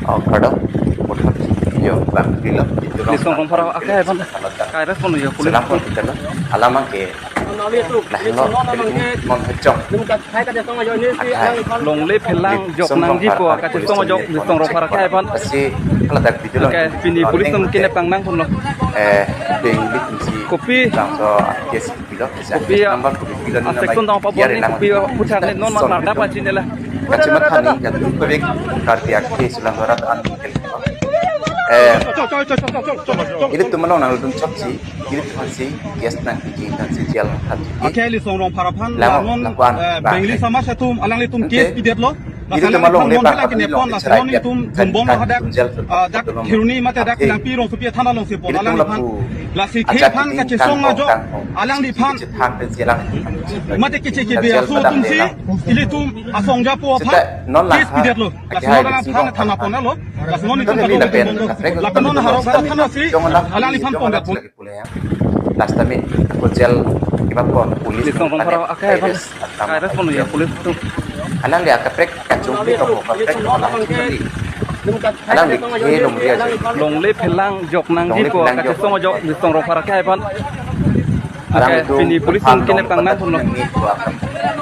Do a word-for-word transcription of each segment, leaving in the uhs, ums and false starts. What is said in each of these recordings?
Oh, kardom. Puthot yo bang bilo itu Lisong Rongphar akhai aphan. Kai respond yo police. Selam pon kita lo. Alamang ke. Lahelo, Longle phelang jok nangji pu kachesong ajok Lisong Rongphar akhai aphan. Pini police atum kenep kangnang ponlo. Eh, beng bik si. Kopi. Bangso case bilo. Kopi. Number kopi bilo. Section dong pa bor ni kopi puthak ni non ma klardak pajine la. Kachimat hani jatuh pabik Karbi akhai sulang dorat an. Eh, ilitum along nangtum chokche, ilitum si, yes nang tiki nang si jail khat. Akhai Lisong Rongphar aphan la non, eh, Bengli samaj atum alanglitum case pidetlo. Ilitum along le bang kine pon la non itum jumbong hadak, ah, dak Kheroni mate dak Langpi Rongsopi thana alongsi pon alangphan. Lasi khei aphan kachesong ajok alangliphan. Mate keche kebe aso atum si ilitum asong japo aphan case pidetlo. Lasi non alangphan thana ponlo. Lasi non itum kadokave jumbong. Lapen non Howraghat thana si alangliphan pon dak pon. Last time ko jail kiba pon police. Lisong Rongphar akhai aphan. Kai respond yo police atum. Alangli akaprek kachongpi toko, kaprek alang chingki. Alangli khei longri aja. Longle phelang jok nangji pu kachesong ajok Lisong Rongphar akhai aphan. Alanglitum pini police atum kenep kangnang ponlo.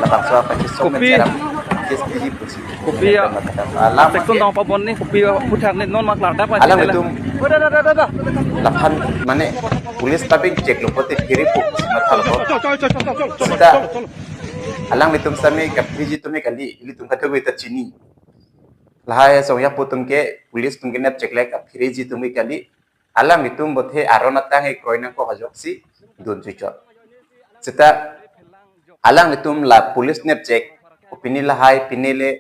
Labangso kachesong. Kopi. Kopi ya. Section dong pa bor ni kopi puthak ni non ma klardak pajine la. Alanglitum laphan mane police tabing cheklo pote kiri pu sima thalpo. Sita alanglitum sami kaphriji atum kali, ilitum kadokave ta chini. Lahai asong japo atum ke police atum kenep cheklek kaphriji atum kali. Alanglitum bothe aron atang ekroi nangkok ajoksi dun chuchot. Sita alanglitum la police nepchek, pini lahai, pini le,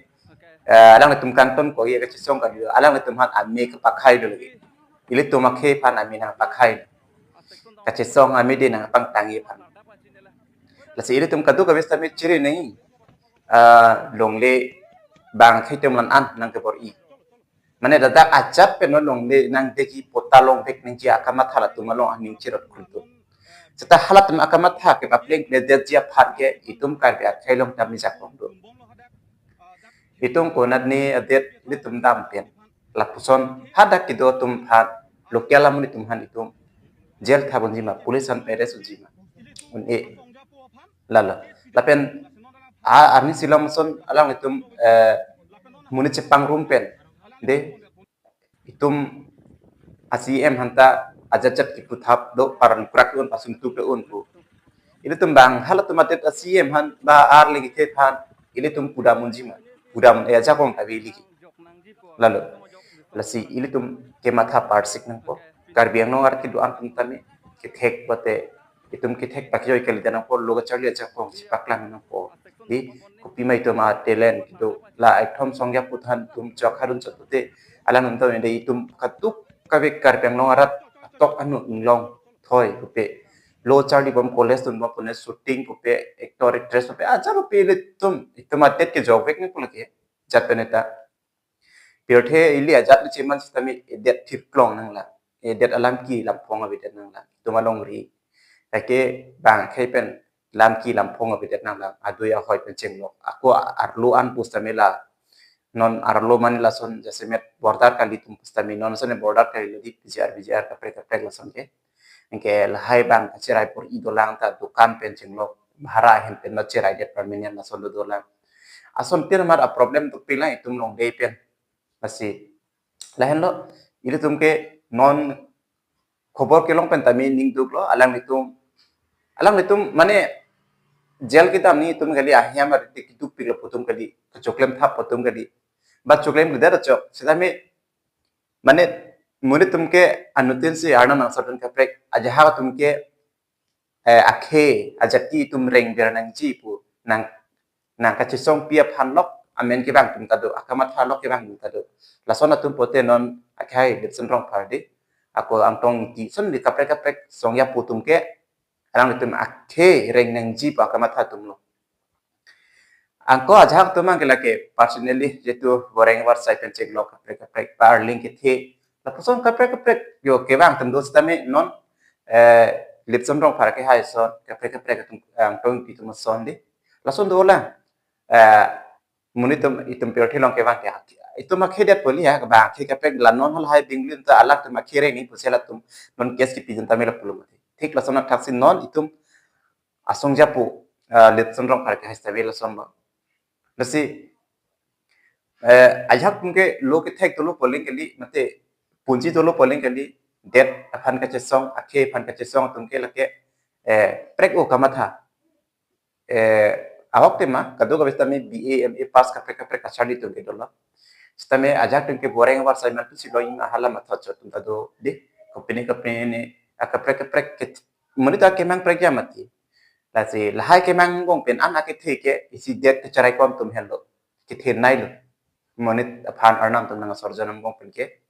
eh, alanglitum kangton ko ye kachesong kali, alanglitum aphan ame kapakhai do lagi. Ilitum akhei aphan ame nangpakhai. Kachesong ame de nangpangtangji aphan. Lasi ilitum kadokave sami chiri nangji. Ah, longle bang khei atum la-an nangkebor-i. Mane ladak ajat pen longle nangdetji, pota longvek nangji akamatha latum along aning chirot khultu. Seta halatum akamatha kepaplengpledetji aphan ke itum Karbi akhei along tame jakong do. Itum konat ni adet ilitum dam pen. Lapuson hadak kedo atum aphan, local amonit atum aphan itum jail thap unji ma, police aphan arrest unji ma. Un-e. Lalo. Lapen a arni silom ason alanglitum, eh, monit chepangrum pen. De itum a-C E M aphanta ajat-jat kipu thap do, paran krak un, pasung tup un pu. Ilitum bang halatum adet a-C E M aphan ba arleng kethe aphan ilitum pudam unji ma. Pudam e ajakong tabi liki. Lalo. Lasi ilitum kematha parsik nangpo. Karbi Anglong arat kedo-an atum tame kethek bate itum kethek pakjoi kali dan nangpo, lo kacharli ajakong si paklang nangpo. Di kopi ma itum a-talent kedo, la ekthom song japo than atum chok harun chok pute alanglitum ta ende itum kadokave Karbi Anglong arat atok anu inglong thoi pupe. Lo charlibom, college dunbom pune, shooting pupe, actor actress pupe, ajat pupe ilitum, itum adet kejokvek nangpo lake. Jat pen eta. Pirthe ili ajat le cheman sitame edet thirklong nanglang. Edet alam ki lamphong avedet nanglang. Itum alongri. Lake bang khei pen lam ki lamphong avedet nanglang. Adui ahoi pen chenglok. Ako arlo an pusitame la. Non arlo mane lason jasemet border kali atum pusitame. Non sone border kali lo di P G R, V G R kaprek kaprek lason ke. Anke lahai bang kacherai bor-i dolang ta dukan pen chenglok, bhara ahem pen ma cheraidet permanent lason do dolang. Ason pirmat a-problem dopiklang itum longle pen. Lasi lahenlo, ilitum ke non khobor kelong pen tame ning duklo, alanglitum, alanglitum mane jail kedam ni itum kali, ahem ardi keduk piklo pu atum kali, kechoklem thap pu atum kali. Ba choklemkledet chok, sitame mane monit atum ke anuttin si arnam nangsadun kaprek, ajahak atum ke, eh, akhei ajat ke itum rengver nangji pu nang, nangkachesongpi aphan lok amen kevang atum ta do, akamatha lok kevang atum ta do. Lason atum pote non akhai Lipson Rongphar di, ako Angtong Ingti, son di kaprek kaprek song japo atum ke alanglitum akhei reng nangji pu akamatha atum lo. Angko ajahak atum abang ke lake personally jitu goreng warsai pen chenglok kaprek kaprek, parling kethe, lapuson kaprek kaprek yo kevang atum do sitame non, eh, Lipson Rongphar ke hai son kaprek kaprek atum, eh, Angtong Ingti atum son di. Lason dolang, eh, monit atum itum pirthe along kevang ke itum akhei det poli ya, ba akhei kaprek la non halahai Bengaluru ta alak atum akhei re ni pusi latum non case kipidun tame lapulo mati. Thik lason athaksi non itum asong japo, ah, Lipson Rongphar ke hai stabil lason lo. Lasi, eh, ajak atum ke lo kethek dolo pu aling kali, mate punji dolo pu aling kali, det aphan kachesong, akhei aphan kachesong atum ke lake, eh, prek-o kamatha. Eh, ahok tema, kadokave sitame B A, M A pass kaprek kaprek kacharli atum ke dolo. Sitame ajak atum ke boreng war saiman pusi lo ima hala matha chot atum ta do de, kopine kopine, ah, kaprek kaprek ke, monit ta kemang prekja mati. Lasi lahai kemang angbong pen an akethe ke isi det kecharai kom atum henlo. Kethenei lo. Monit aphan arnam atum nang asor janam angbong pen ke.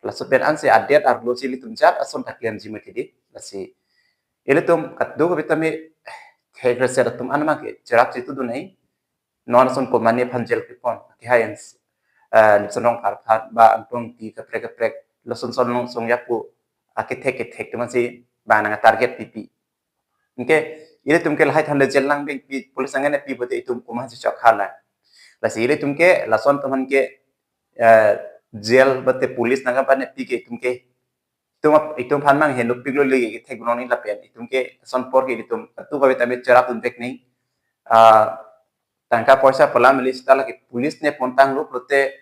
Laso pen ansi adet arlo si ilitum jat ason ta klemji mati de. Lasi ilitum kadokave sitame thek reset atum an ma ke cherap chetudun nai. Non ason komane aphan jail kepon. Ke hai ans, eh, Lipson Rongphar aphan ba Angtong Engti kaprek kaprek. Lason son long song japo akethek kethek atum ansi ba nang target pipi. Anke, ilitum ke lahai than le jail nangpi, police nangkepi pute itum komatsi chok hala. Lasi ilitum ke, lason atum aphan ke, eh, jail mate police nangkepi ke itum ke. Itum ap-, itum aphan mang henlo piklo legi kethek gunong ni lapen. Itum ke son apor ke itum kadokave sitame cherapdun vek ni. Ah, tangka poisa pola mili sita lake police ne pontanglo pulote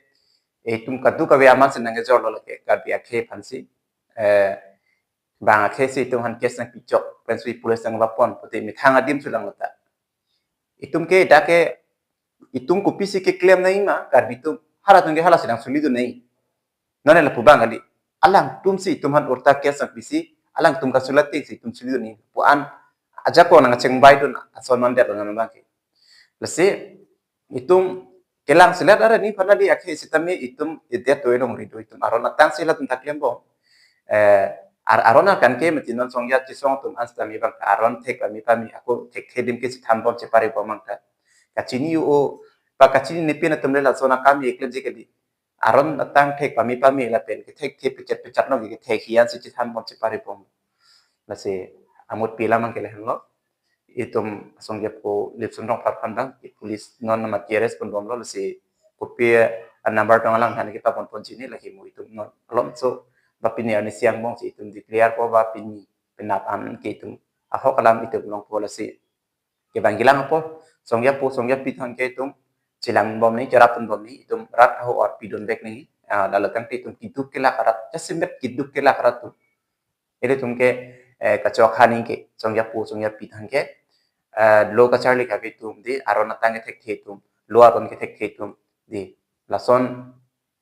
itum kadokave aman si nangkejorlo lake Karbi akhei aphansi. Eh, bang akhei si itum aphan case nangpichok, pensi police nangpapon, pute methang adim sulang lata. Itum ke dak ke, itum kopisi keklem nai ma, Karbi atum, halatum ke hala si nangsulidun nai. Nonne lapu abang kali, alangtum si itum aphan urta case nangpisi, alangtum kasulati si itum sulidun nai. Pu an, ajak ko nangchengbaidun, ason mandet lo nang abang ke. Lasi, itum kelang selet are ni aphan kali akhei sitame itum idet toi longri do itum aron atangsi latum ta klembom. Eh, ar-, aron akan ke mati non song japo chesong atum an sitame bang aron thek pami pami ako thek thedim ke chethanbom cheparibom angka. Kachini o, pa kachinine pen atum le lason akam ye klemji kali. Aron atang thek pami pami lapen kethek the pechat pechat no kethek hian si chethanbom cheparibom. Lasi amut pi alam ke lahenlo. Itum asong japo Lipson Rongphar aphan bang, i police non nama T R S pon bomlo lasi kopi a number tong alang than ke papon pon chini lagi mo itum non alom so ba pini arni siang bong si itum declare ko ba pini penap an ke itum ahok alam itum longpo lasi kevang gilang apo song japo song japi than ke itum chelang bom ni cherapdun bom ni itum rat aho or pidun vek ni, ah, lalatang ke itum kiduk kelak arat jasemet kiduk kelak arat atum ilitum ke, eh, kachok hani ke, song japo, song japi than ke, eh, lo kacharli kave atum, di, aron atang kethekthe atum, lo aron kethekthe atum, di, lason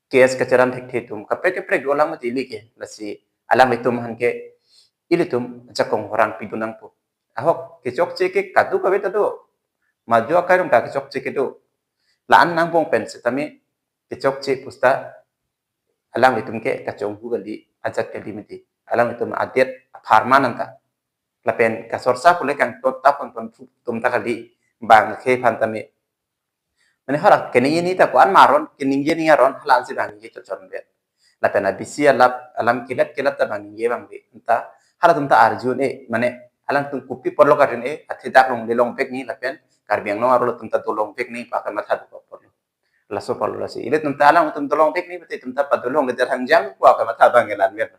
case kacheran thekthe atum, kaprek kaprek do alam mati ili ke, lasi, alanglitum aphan ke, ilitum, jakong horang pidun nangpo. Ahok, kechokche ke kadokave ta do, maju akai rong ka kechokche kedo, la-an nangbong pen sitame, kechokche pusta, alanglitum ke kachonghu kali, ajat kali mati. Alanglitum adet apharman anta. Lapen kasorsa pule kangton ta pon pon tum ta kali bang akhei aphan tame. Mane hala keningje ni ta ko-an ma aron, keningje ni aron, hala ansi bang ningje chochon bet. Lapen abisi alap, alam kelat kelat ta bang ningje bang be. Anta, halatum ta arjun e, mane, alangtum kopi porlo karin e, athe dak longle long vek ni, lapen, Karbi Anglong arlo atum ta dolong vek ni, pa kamatha do porlo. Laso apotlo lasi. Ilitum ta alangtum dolong vek ni, mate itum ta padolong le derhang jang, ko kamatha bang elan ver.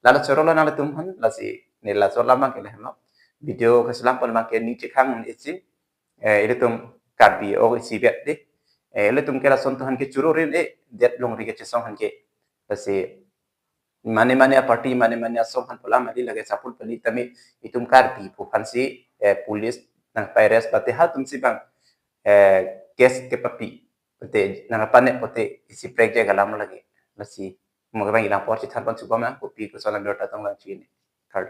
Lalo choro lo nanglitum aphan, lasi, ne laso alam abang ke lahenlo. Video keselam pon abang ke ni chekhang isi, eh, ilitum Karbi o isi bet de. Eh, ilitum ke lason Tuhan ke churu rin e, det longri kechesong aphan ke. Lasi, mane mane a party, mane mane asong aphan pola mali lage sapul pali tame itum Karbi pu aphansi, eh, police nang paires bate halatum si bang, eh, case kepapi. Pute nang panek pute isi prek je galam lagi. Lasi, mo ke bang ilang apor chethan pon chubam nang kopi koson alam berta tong lang chini. Third.